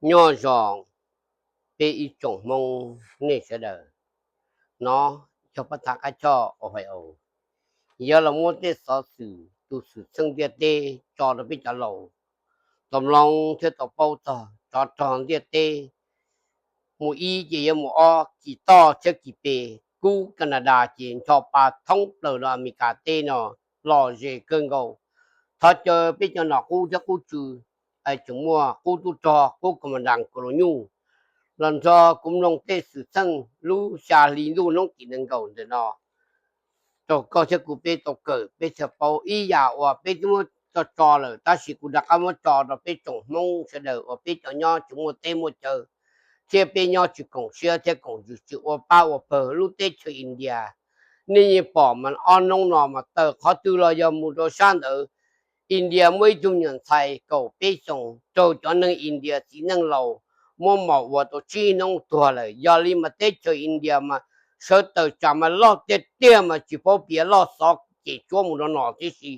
Nyob zoo peb ib tsoom Hmoob nej sawv daws. No yog pab thaj qab choj uas hais au, yuav los muab tej xov xwm tus xwm txheej ntiaj teb tso rau peb cov laus tau mloog thiab tau paub txog tsov rog ntiaj teb. Mus ib ces yuav mus ob, kis toj thiab kis pes, kub Canada ces ncho pa thoob plaws rau Amelikas teb no lom zem kawg nkaus. Thov caw peb cov nom qub thiab qub tswv, tseem muaj qub tub rog, qub commandant Kaus Lau Nyuj, los nrog kuv mloog tej xwm txheej lub xya hli ntuj hnub tim nees nkaum ntawm no rau koj thiab kuv peb tau kawm peb thiaj paub ib yam uas peb twb muab tso tso lawm, tab sis kuv rov qab muab tso rau peb tsoom Hmoob sawv daws uas peb cov nyob tsis muaj teb muaj chaw, thiab peb nyob tsis koom siab thiab koom zws tsis ua pab ua pawg lub teb chaws India. Nej yeej pom mas ob hnub no mas tawm qhov twg los yog mus rau sab ntawd. India muaj ib tug me nyuam ntxhais kaum peb xyoos raug cov neeg India txiv neej laus muab mos ua tau tsib hnub tuag lawm. Yog li mas teb chaws India mas sawv taws tsam mas loj tiag tiag mas tsis paub piav, loj xov ces tsuab mus rau no tib si.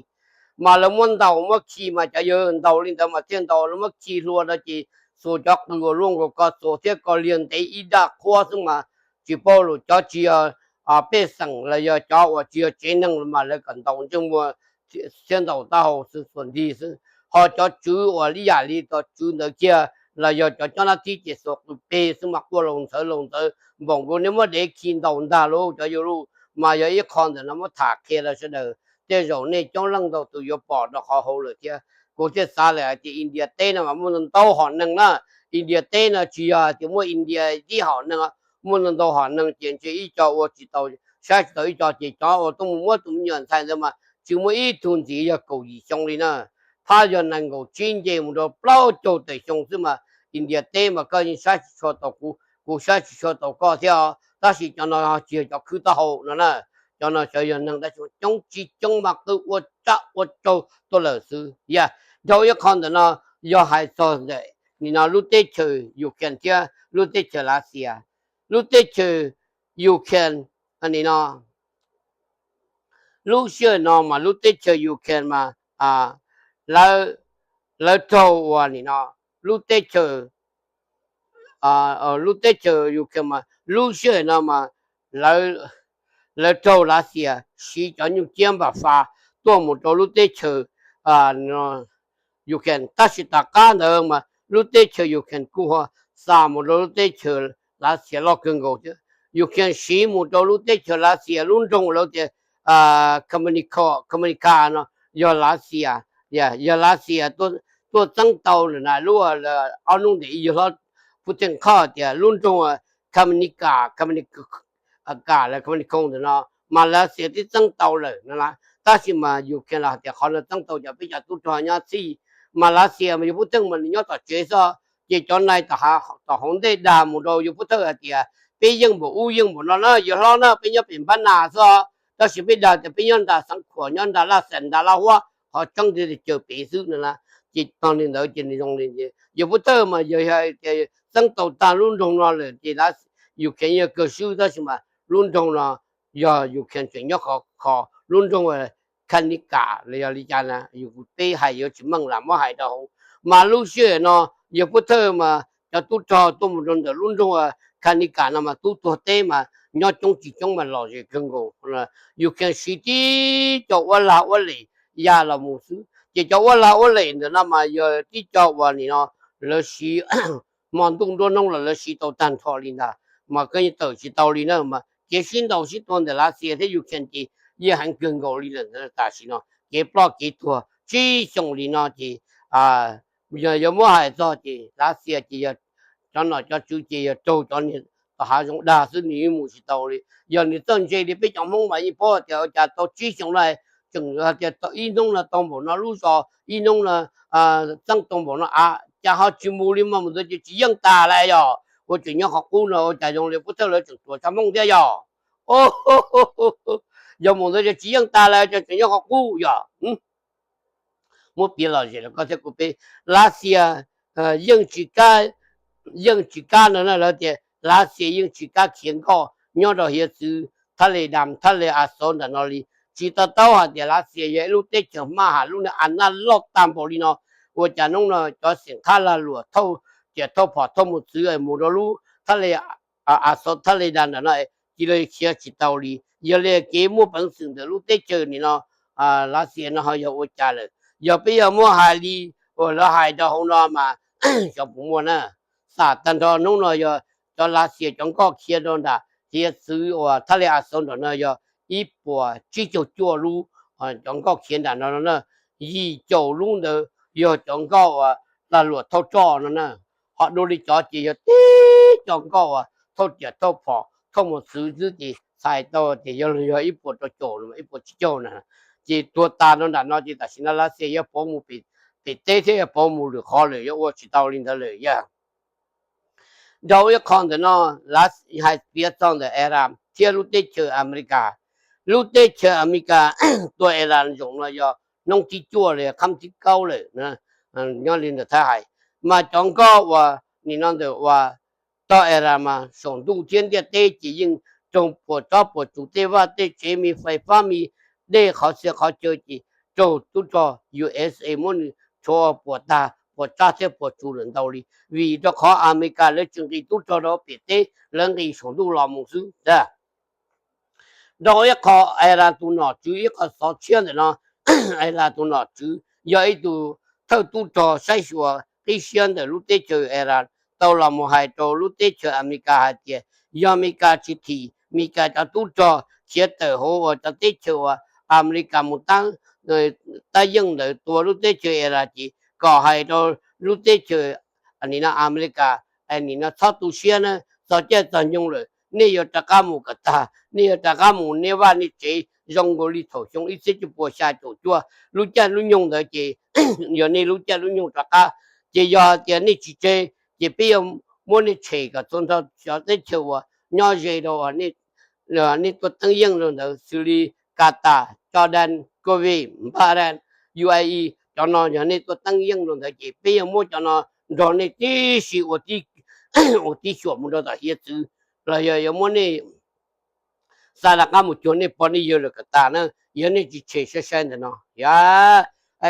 Mas lawv muab ntaus muab khi mas cov yawg ntaus li ntawd mas thiaj ntaus, lawv muab khi hlua rau ces xuas cov qws uas luaj nkaus ko xuas thiab ko liag ntev ib daj qhuab xwb mas tsis paub lus. Cov tsis yog pej xeem los yog cov uas tsis yog tsev neeg mas lawv kom ntaus ntsej muag thiab ntaus taub hau xwb, xuas nrig xwb. Ho cov tswv uas ib yam li tus tswv ntawd kiag los yog cov cob nab thib ces xuas qws peg xwb mas quaj laus ntxhawv laus ntxhawv npaum nkaus nej muab dev khi ntaus ntag lauj cov yawg lauj. Mas yog ib qho ntawm no muab tham qhia rau sawv daws, tej zaum nej coob leej ntau tus yuav pom rau qhov hauv lawm thiab. Kuv thiaj xav lawm hais tias India teb no mas muaj ntau ntau hom neeg na. India teb no tsis yog hais tias muaj India tib hom neeg, muaj ntau ntau hom neeg ces ntshe ib co ua tsis tau, saib tsis tau ib co ces cov uas tuaj mus muab tus me nyuam ntxhais ntawd mas tsis muaj ib tug ntxiv yog kaum yim xyoo li na. Phab yog nees nkaum tsib nce mus rau plaub caug tawm xyoo xwb mas India teb mas koj yeej saib tsis tshua tau kuv, kuv saib tsis tshua tau koj thiab os. Tab sis cov no tsis yog cov khwb taub hau no na. Cov no xyov yog neeg tab sis coob tsis coob mas qw ua tsab ua tsaug tuaj lawm xwb. Yog dhau ib qho ntawm no yog hais txog ntawm nim no lub teb chaws Ukraine thiab lub teb chaws Lav Xias. Lub teb chaws Ukraine, nim no lub sij hawm no mas lub teb chaws Ukraine mas lawv raug uas nim no lub teb chaws, lub teb chaws Ukraine mas lub sij hawm no mas lawv raug Lav Xias siv cov nyuj ciab npam fas tuaj mus rau lub teb chaws Ukraine. Tab sis tom qab ntawd mas lub teb chaws Ukraine kuj xa mus rau lub teb chaws Lav Xias loj kawg nkaus thiab. Ukraine siv mus rau lub teb chaws Lav Xias lub nroog lawv tias Kamenico, Kamenica no yog Lav Xias, yog Lav Xias tuaj txeeb tau lawm na. Lub ob hnub ntawd ib yawg hlob Putin qhia tias lub nroog Kamenica, Kamenica, Kamenico ntawm no mas Lav Xias twb txeeb tau lawm no. Tab sis mas Ukraine los hais tias qhov no txeeb tau cov peb cov tub rog nyob txhij, mas Lav Xias mas yawg Pub Thawj mas nws nyob tom tsev xwb. Ces cov nai tom hauv ntej dag mus rau yawg Pub Thawj hais tias peb yeej npaum ub yeej npaum no na yawg hlob na, peb nyob pem Npab Nas xwb, tab sis peb dag tias peb nyob nram Xeev Khuam, nyob nram Laj Xees, nram Laj Huab, qhov tseeb tiag tiag caw pem xwb no na. Ces tog li ntawd ces nws zoo li yawg Pub Thawj mas yog hais tias txeeb tau tag lub nroog no lawm ces Ukraine yog kawg swb, tab sis mas lub nroog no yog Ukraine tseem nyob khov kho, lub nroog Kamenica los yog li cas na, yus peb hais yuav tsis meej lam muab hais rau hauv. Mas lub sij hawm no yawg Pub Thawj mas cov tub rog tuaj mus rau ntawm lub nroog Kamenica no mas tub tuag teb mas nyob coob tsis coob mas lom zem kawg nkaus. Ukraine siv tib co uab lag uab lem ya los mus xwb, ces cov uab lag uab lem ntawm no mas yog tib co uas nim no lawv siv hmo ntuj nruab hnub los lawv siv tau tag nrho li ntag, mas koj yeej tawm tsis tau li na. Mas kev sib ntaus sib tua ntawm Lav Xias thiab Ukraine ces yeej heev kawg nkaus li lawm tam sim no, kev ploj kev tuag tsib xyoos li no ces yog yuav muab hais txog ces Lav Xias ces yog cov nom cov tswv ces yog raug cov niag tom hav zoov dag xwb, nws yeej mus tsis tau li. Yog nws txawj ntse li peb cov Hmoob mas yeej paub tias ua cas tau tsib xyoos no tseem tias ib hnub no tau npaum no lub zos, ib hnub no txeeb tau npaum no av, cas ho tsis mus li mas mus ntawd ces tsis yeej tas lawm yog, ua tseem nyob qhov qub no ua cas zoo li Pub Thawj lawv tseem tuav tsab Hmoob thiab yog. Yog mus ntawd ces tsis yeej tas lawm ces tseem nyob qhov qub yog. Muab piav lom zem rau koj thiab kuv peb, Lav Xias yeej tsis kam, yeej tsis kam no na, lawv tias Lav Xias yeej tsis kam khiav nkoj nyob rau hiav txwv thaj le Dam, thaj le Azov ntawm no li. Tsis to taub hais tias Lav Xias yog ib lub teb chaws hmab ham, lub niag a naj loj tag npaum li no, ua cas hnub no cov xeem khab lag luam thauj tias thauj phom thauj mos txwv mus rau lub thaj le, a xov thaj le das ntawm no, cia li khiav tsis tau li. Yog li kev muaj peev xwm ntawm lub teb chaws nim no Lav Xias no ho yog ua cas lawm? Yog peb yog muab hais li uas lawv hais rau hauv no mas xyov puas muaj na. Xam tag nrho hnub no yog cov Lav Xias cov nkoj khiav rau nram hiav txwv uas thaj le a xov nram no yog ib puas tsib caug cuaj lub cov nkoj khiav nram no no na. Yim caum lub ntawd yog cov nkoj uas lag luam thauj roj no na. Ho dua li cov ces yog tib cov nkoj uas thauj riam thauj phom thauj mos txwv xwb ces txhais tau tias yog, yog ib puas rau caum, ib puas tsib caug na. Ces tuag tas rau nram no ces tam sim no Lav Xias yuav pauv mus pem teb thiab yuav pauv mus lwm qhov lawm, yuav ua tsis tau li ntawd lawm yog. Rau ib qho ntawm no, hais piav txog ntawm Iran thiab lub teb chaws Amelikas. Lub teb chaws Amelikas tua Iran zaum no yog hnub thib cuaj los yog qhab thib kaub lawm nyob li ntawm Thaib hais. Mas cov nkoj uas nim no ntawm uas tog Iran mas saum ntuj thiab ntiaj teb ces yeej raug puas tsob puas tsuv, tej vaj tej tsev, me fais fab, me dej, qhov txhia qhov chaw ces raug tub rog U S A muab nws rhuav puas tag puas tsab thiab puas tsuv lawm ntau li, vim rau qhov Amelikas lawv tsis nqis tub rog rau pem teb, lawv nqis saum ntuj los mus xwb. Rau ib qho, Iran tus nom tswv, ib qho xov tshiab ntawm no, Iran tus nom tswv yog ib tug thawj tub rog saib xyuas qib siab ntawm lub teb chaws Iran tau los mus hais rau lub teb chaws Amelikas hais tias yog Amelikas tsis thim Amelikas cov tub rog khiav tawm hauv uas cov teb chaws uas Amelikas mus tab, tab yeej ntawd tua lub teb chaws Iran ces kom hais rau lub teb chaws nim no Amelikas, nim no txhob tu siab na, txog caij txog nyoog lawm nej yuav rov qab mus kom tag, nej yuav rov qab mus nej vaj nej tsev zoo nkaus li thaum xyoo ib txhiab cuaj puas xya caum cuaj. Lub caij lub nyoog ntawd ces yog nej lub caij lub nyoog rov qab. Ces yog hais tias nej tsis tseg ces peb yuav muab nej tshem kom txhua nrho cov teb chaws uas nyob ze rau nej tuaj teeb yeej rau ntawd xws li Qatar, Jordan, Kuwait, Bahrain, U A E, cov no yog nej tuaj teeb yeej rau ntawd ces peb yuav muab cov no nrog nej tib si ua tib xyuam mus rau tom hiav txwv, los yog yuav muab nej xa rov qab mus cuag nej pog nej yawg lawm kom tas na. Yog nej tsis tshem sai sai ntawm no, yog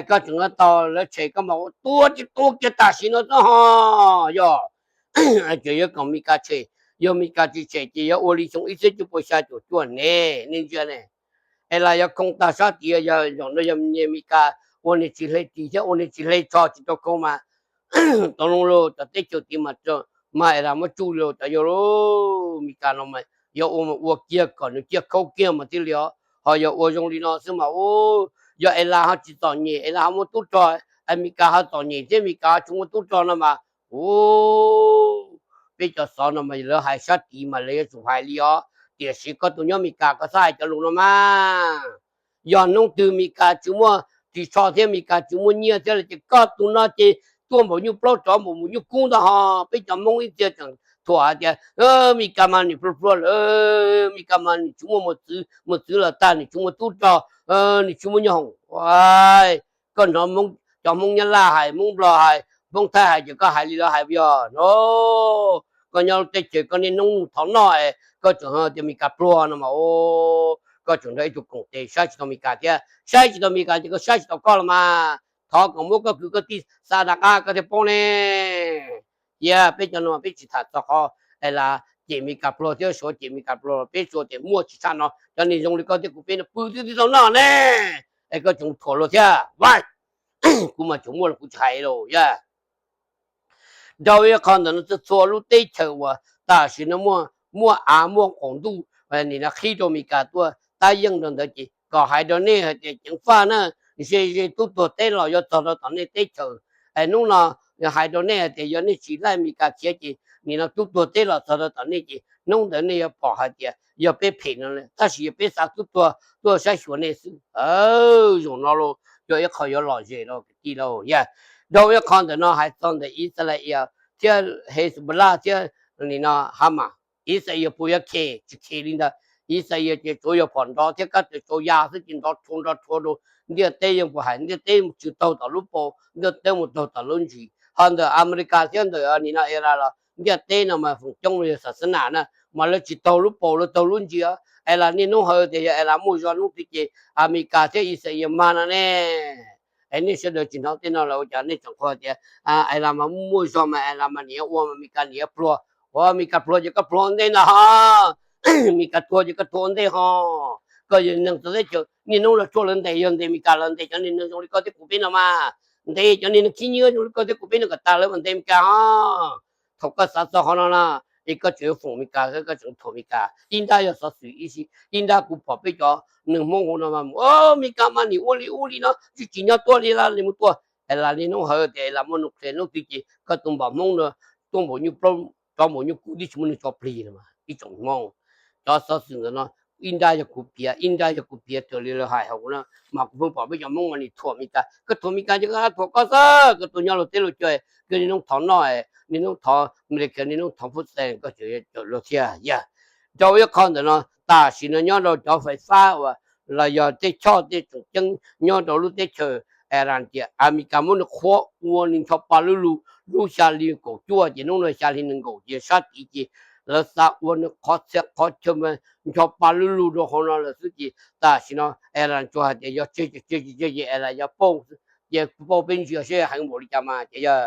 koj tseem no tau lawv tshem koj mas ua tua tsis tua kiag tam sim no xwb ho. Yog ces yuav kom Meskas tshem, yog Meskas tsis tshem ces yuav ua li xyoo ib txhiab cuaj puas xya caum cuaj ne, nej ntsia ne. Es las yuav khoo tag sab tid, yog zaum no yog Meskas ua niag tsis hle ris thiab ua niag tsis hle tsho tsis tau khoo mas tau loo los cov teb chaws tid mas, mas es las muab tsuj los cov yau, Meskas no mas yuav ua mas ua kiag kom nws ciaj khaub kiag mas thiaj li os. Ho yog ua zoo li no xwb mas, yog es las ho tsis txom nyem, es las ho muaj tub rog, Meskas ho txom nyem thiab Meskas ho tsis muaj tub rog no mas, peb cov xov no mas lawv hais sab tid mas lawv yuav tsum hais li os. Tiam sis koj tus nyob Meskas koj txhob hais cov lus no mas. Yog hnub twg Meskas tsis muaj ris tsho thiab Meskas tsis muaj nyiaj thiab lawm ces koj tus no ces tuaj npaum nyuj plaub rov npaum nyuj kub ntag ho. Peb cov Hmoob ib txhia tseem thuam hais tias Meskas mas nim plua plua lawm, Meskas mas nim tsis muaj mos txwv, mos txwv los tag, nim tsis muaj tub rog, nim tsis muaj nyob hoom. Koj hnov cov Hmoob Nyab Laj hais, Hmoob Nplog hais, Hmoob Thaib hais ces koj hais li lawv hais puas yog no? Koj nyob lub teb chaws koj niaj hnub thov noj es koj tseem tias Meskas pluag no mas, koj tseem nrog ib tug koom tes saib tsis tau Meskas thiab. Saib tsis tau Meskas ces koj saib tsis tau koj los mas. Thov kom muab koj kwv koj tij xa rov qab koj thiaj paub ne. Cia peb cov no peb tsis tham txog qhov es las cem Meskas pluag thiab Suav cem Meskas pluag, peb Suav tias muaj tsis tshaj no, cov niag zoo li koj thiab kuv peb no pw twb tsis tau noj ne. Es koj tseem thuam luag thiab, kuv mas tseem muaj los kuv tsis hais los yog. Rau ib qho ntawm no txhua txhua lub teb chaws uas tam sim no muaj, muaj av muaj qaum ntuj nim no qhib rau Meskas tuaj tab yeej rau ntawd ces kom hais rau nej hais tias ceev faj na, ze ze tub tuag teb los yuav txog rau tom nej teb chaws. Es hnub no hais rau nej hais tias yog nej tsis laij Meskas khiav ces nim no tub tuag teb los txog rau tom nej ces hnub ntawd nej yuav pom hais tias yog peb phem no, tab sis yog peb xa tub tuag tuaj saib xyuas nej xwb. Zaum no los yog ib qho yuav lom zem los kwv tij lauj yog. Rau ib qho ntawm no hais txog ntawm Israel thiab Hezbollah thiab nim no Hamas. Israel puas yuav khem? Tsis khem li ntawd. Israel ces tsuav yog phom nrov thiab kab tawm tsau ya xwb ces nrov rhuav nrov rhuav rau ntiaj teb, yeej puas hais ntiaj teb tsis taug tom lub paus, ntiaj teb mus taug tom lub ntsis. Ho ntawm Amelikas thiab ntawm nim no Iran los ntiaj teb no mas feem coob yog xas xas nas na, mas lawv tsis taug lub paus lawv taug lub ntsis. Es las niaj hnub hais tias yog es las muaj zog hnub twg ces Amelikas thiab Israel mag no ne. Es nej sawv daws tsis hnov tej no los ua cas nej tseem qhuas tias es las mas muaj zog mas es las mas niam ua mas Meskas niam pluag. Ua Meskas pluag ces koj pluag ua ntej ntag ho, Meskas tuag ces koj tuag ua ntej ho. Koj yog neeg txawv teb chaws niaj hnub los tshuaj lawv ntes, yog ntes Meskas los ntes cov niag neeg zoo li koj thiab kuv peb no mas, ntes cov niag neeg khib nyiab zoo li koj thiab kuv peb no kom tas lawv mam ntes Meskas ho. Thaum koj xav txog qhov no na, es koj tseem yuav foom Meskas, koj tseem thuam Meskas. Ib nrab yog xov xwm ib si, ib nrab kuv pom peb cov neeg Hmoob hauv no mas, Meskas mas nim ua li ub li no, tsis tsim nyog tuaj li las li mus tuaj. Es las niaj hnub hawv tias es las muaj nuclear hnub twg ces koj tus npam Hmoob no tuaj npaum nyuj plaub, cov npaum nyuj kub twb tsis muaj neeg tso plig los mas ib tsoom Hmoob. Cov xov xwm ntawm no ib nrab yog kuv piav, ib nrab yog kuv piav raws li lawv hais hauv na, mas kuv pheej pom peb cov Hmoob mas nim thuam Meskas. Koj thuam Meskas ces koj thuam koj xwb, koj tuaj nyob luag teb luag chaw, koj niaj hnub thov noj, niaj hnub thov Amelikas, niaj hnub thov food stamp, koj tseem caum luag thiab yog. Rau ib qho ntawm no, tam sim no nyob rau cov fais fab uas los yog tej choj tej tseem ceeb nyob rau lub teb chaws Iran tias Amelikas muab nws qhuav ua nws ncho pa lub lug lub xya hli kaum cuaj ces hnub no xya hli nees nkaum ces sab tid ces lawv xa ua nws qhov txhia qhov chaw mas ncho pa lub lug rau hauv no lawm xwb ces tam sim no Iran tsuas hais tias yog tseg ces tseg, tsis tseg ces Iran yog pauj, ces pauj peb ntsia seb heev npaum li cas mas ces yog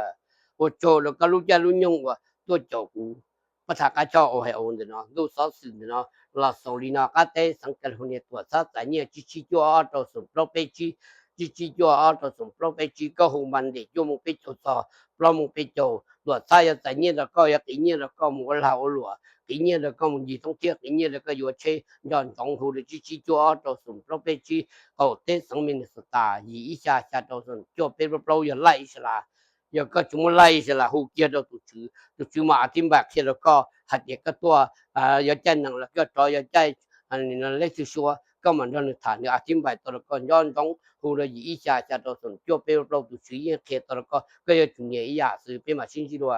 ua tsaug rau koj lub caij lub nyoog uas tuaj caum kuv pab tham qab choj ua hais ua ntawm no ntuj xov xwm ntawm no los xaus li no. Qab teb xeev California tuam txhab txais nyiaj tsib tsib cuaj ob rau xoom plaub peb tsib, tsib tsib cuaj ob rau xoom plaub peb tsib, koj hu mas ntim cuaj moos peb caug txog plaub moos peb caug. Tuam txhab yuav txais nyiaj rau koj, yuav qiv nyiaj rau koj mus ua lag ua luam, qiv nyiaj rau koj mus ncig thoob thiab qiv nyiaj rau koj yuav tsheb nco ntsoov hu rau tsib tsib cuaj ob rau xoom plaub peb tsib. Qaum teb xeev Minnesota yim ib xya xya rau xoom cuaj peb plaub plaub yog laij Israel. Yog koj tsis muaj laij Israel hu kiag rau tus tswv, tus tswv mas a thib npais qhia rau koj hais tias koj tuaj yuav caij nees los koj rov yuav caij leb xwb suav, koj mam nrog nws tham, nws a thib npais tau rau koj. Nco ntsoov hu rau yim ib xya xya rau xoom cuaj peb plaub plaub, tus tswv yeej qhia tau rau koj, koj yuav tsum nyiam ib yam xwb. Peb mam sib ntsib dua.